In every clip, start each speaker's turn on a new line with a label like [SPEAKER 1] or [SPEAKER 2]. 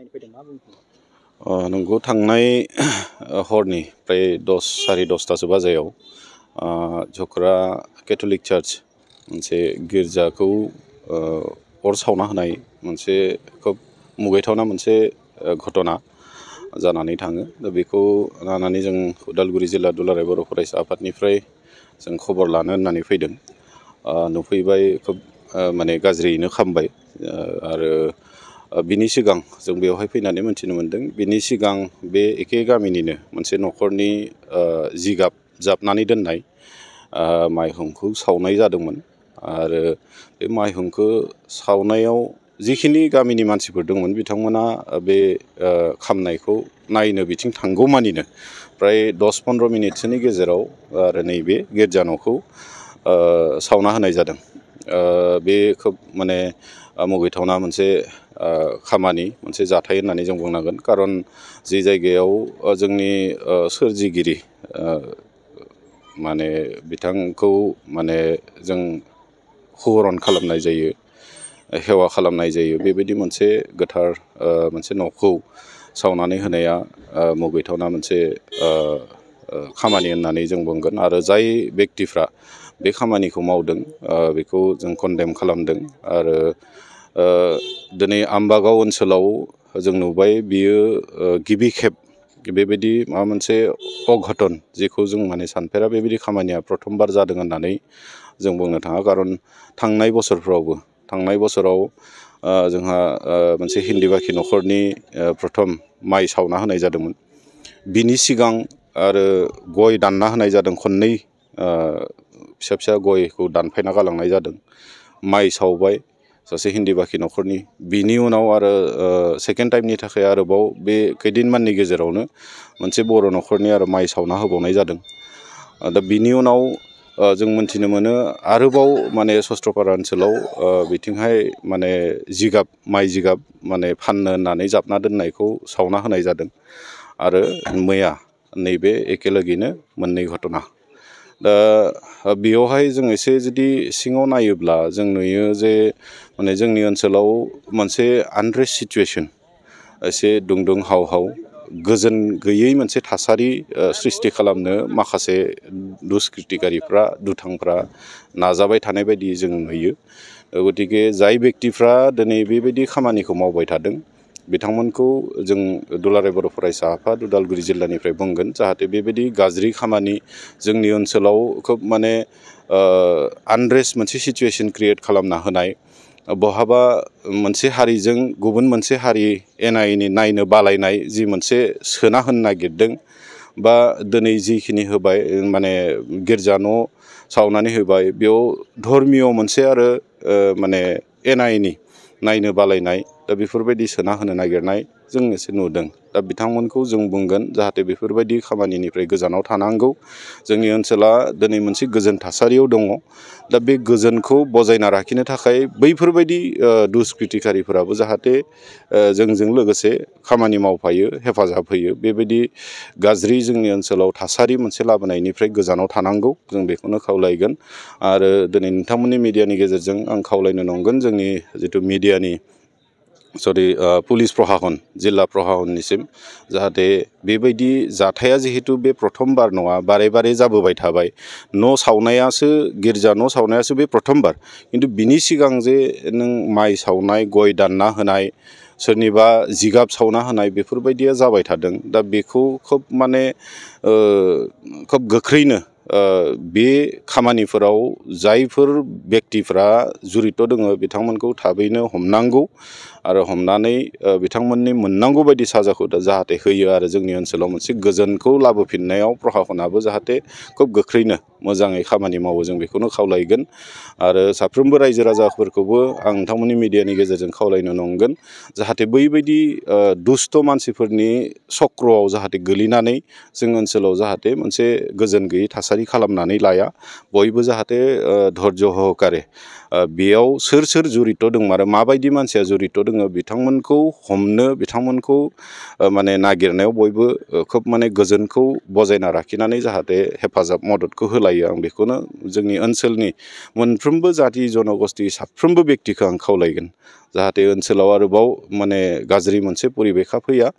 [SPEAKER 1] नायनो फैदों मा बुंनो?
[SPEAKER 2] नंगौ थांनाय हरनि प्राय 10:30 बाजायाव झकरा केथलिक चार्च मोनसे गिर्जाखौ अर सावना होनाय मोनसे खोब मुगैथावना मोनसे घटना जानानै थाङो। दा बेखौ लानानै जों उदालगुरि जिल्ला दुलाराय बर' फरायसा आफादनिफ्राय जों खबर लानो होननानै फैदों। नुफैबाय खोब माने गाज्रियैनो खामबाय आरो बिनि सिगां जों बेवहाय फैनानै मोन्थिनो मोन्दों बिनि सिगां बे एखे गामिनिनो मोनसे न'खरनि जिगाब जाबनानै दोननाय माइहुंखौ सावनाय जादोंमोन आरो बे माइहुंखौ सावनायाव जिखिनि गामिनि मानसिफोर दंमोन बिथांमोना बे खामनायखौ नायनो बिथिं थांगौमानिनो प्राय 10-15 मिनिटसोनि गेजेराव आरो नैबे गिर्जा न'खौ सावना होनाय जादों। बे खोब माने मुगैथावना मोनसे खामानि मोनसे जाथाय होननानै जों बुंनांगोन। खारन जि जायगायाव जोंनि सोरजिगिरि माने बिथांखौ माने जों हुरन खालामनाय जायो, हेवा खालामनाय जायो, बेबायदि मोनसे गोथार मोनसे न'खौ सावनानै होनाया मुगैथावना मोनसे खामानि होननानै जों बुंगोन। आरो जाय बेक्तिफ्रा बे खामानिखौ मावदों बेखौ जों कन्डेम खालामदों। आरो दिनै आम्बागाव ओनसोलाव जों नुबाय बियो गिबि खेब बेबायदि माबा मोनसे अघटन जेखौ जों माने सानफेरा बेबायदि खामानिया प्रथमबार जादों होननानै जों बुंनो थाङा। खारन थांनाय बोसोराव जोंहा मोनसे हिन्दी बाखि न'खरनि प्रथम माइ सावना होनाय जादोंमोन। बिनि सिगां आरो गय दानना होनाय जादों खननै फिसा फिसा गयखौ दानफायना गालांनाय जादों। माइ सावबाय सासे हिन्दी बाखि न'खरनि। बिनि उनाव आरो सेकेन्ड टाइमनि थाखाय आरोबाव बे खैदिनमाननि गेजेरावनो मोनसे बर' न'खरनि आरो माइ सावना होबावनाय जादों। दा बिनि उनाव जों मोनथिनो मोनो आरोबाव माने सस्त्रपारा ओनसोलाव बिथिंहाय माने माइ जिगाब माने फाननो होननानै जाबना दोननायखौ सावना होनाय जादों। आरो मैया नैबे एखेलगेनो मोननै घटना। दा बेयावहाय जों एसे जुदि सिङाव नायोब्ला जों नुयो जे माने जोंनि ओनसोलाव मोनसे आनरेस्ट सिटुवेसन, एसे दुंदुं हाव हाव गोजोन गैयै मोनसे थासारि सृष्टि खालामनो माखासे दुष्कृतिकारिफ्रा दुथांफ्रा नाजाबाय थानाय बायदि जों नुयो। गतिके जाय बेक्तिफ्रा दिनै बेबायदि खामानिखौ मावबाय थादों बिथांमोनखौ जों दुलाराय बर' फरायसा आफाद उदालगुरि जिल्लानिफ्राय बुंगोन जाहाथे बेबायदि गाज्रि खामानि जोंनि ओनसोलाव खोब माने आनरेस्ट मोनसे सिटुवेसन क्रियेट खालामना होनाय, बहाबा मोनसे हारिजों गुबुन मोनसे हारि एना एनि नायनो बालायनाय जि मोनसे सोना होनो नागिरदों, बा दिनै जिखिनि होबाय माने गिर्जा न' सावनानै होबाय बेयाव धर्मिय मोनसे आरो माने एना एनि नायनो बालायनाय, दा बेफोरबायदि सोना होनो नागिरनाय जों एसे नुदों। दा बिथांमोनखौ जों बुंगोन जाहाथे बेफोरबायदि खामानिनिफ्राय गोजानाव थानांगौ। जोंनि ओनसोला दिनै मोनसे गोजोन थासारियाव दङ। दा बे गोजोनखौ बजायना लाखिनो थाखाय बैफोरबायदि दुष्कृतिकारिफोराबो जाहाथे जोंजों लोगोसे खामानि मावफायो, हेफाजाब होयो। बेबायदि गाज्रि जोंनि ओनसोलाव थासारि मोनसे लाबोनायनिफ्राय गोजानाव थानांगौ जों बेखौनो खावलायगोन। आरो दिनै नोंथांमोननि मिडियानि गेजेरजों आं खावलायनो नंगोन जोंनि जिथु मिडियानि पुलिस प्रहाखन, जिल्ला प्रहाखननिसिम जाहाथे बेबायदि जाथाया जिहेतु बे प्रथमबार नङा, बारे बारे जाबोबाय थाबाय। गिर्जा न' सावनायासो बे प्रथमबार, खिन्थु बिनि सिगां जे नों माइ सावनाय, गय दानना होनाय, सोरनिबा जिगाब सावना होनाय बेफोरबायदिया जाबाय थादों। दा बेखौ खोब माने खोब गोख्रैनो बे खामानिफोराव जायफोर बेक्तिफ्रा जुरित' दङ बिथांमोनखौ थाबैनो हमनांगौ आरो हमनानै बिथांमोननि मोननांगौ बायदि साजाखौ जाहाथे होयो। आरो जोंनि ओनसोलाव मोनसे गोजोनखौ लाबोफिननायाव प्रहाखनाबो जाहाथे खोब गोख्रैनो मोजाङै खामानि मावो जों बेखौनो खावलायगोन। आरो साफ्रोमबो रायजो राजाफोरखौबो आं नोंथांमोननि मिडियानि गेजेरजों खावलायनो नंगोन जाहाथे बैबायदि दुस्थ' मानसिफोरनि चक्रआव जाहाथे गोलैनानै जों ओनसोलाव जाहाथे मोनसे गोजोन गैयै थासारि खालामनानै लाया। बयबो जाहाथे धैर्य सहकारे बेयाव सोर जुरित' दं आरो माबायदि मानसिया जुरित' दङ जोङो बिथांमोनखौ हमनो बिथांमोनखौ माने नागिरनायाव बयबो खोब माने गोजोनखौ बजायना लाखिनानै जाहाथे हेफाजाब मददखौ होलायो आं बेखौनो जोंनि ओनसोलनि मोनफ्रोमबो जाथि जन'गस्ति साफ्रोमबो बेक्तिखौ आं खावलायगोन जाहाथे ओनसोलाव आरोबाव माने गाज्रि मोनसे परिबेखा फैया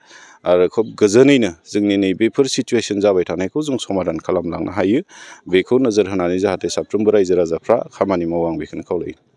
[SPEAKER 2] आरो खोब गोजोनैनो जोंनि नैबेफोर सिचुवेसन जाबाय थानायखौ जों समाधान खालामलांनो हायो बेखौ नोजोर होनानै जाहाथे साफ्रोमबो रायजो राजाफ्रा खामानि मावो आं बेखौनो खावलायो।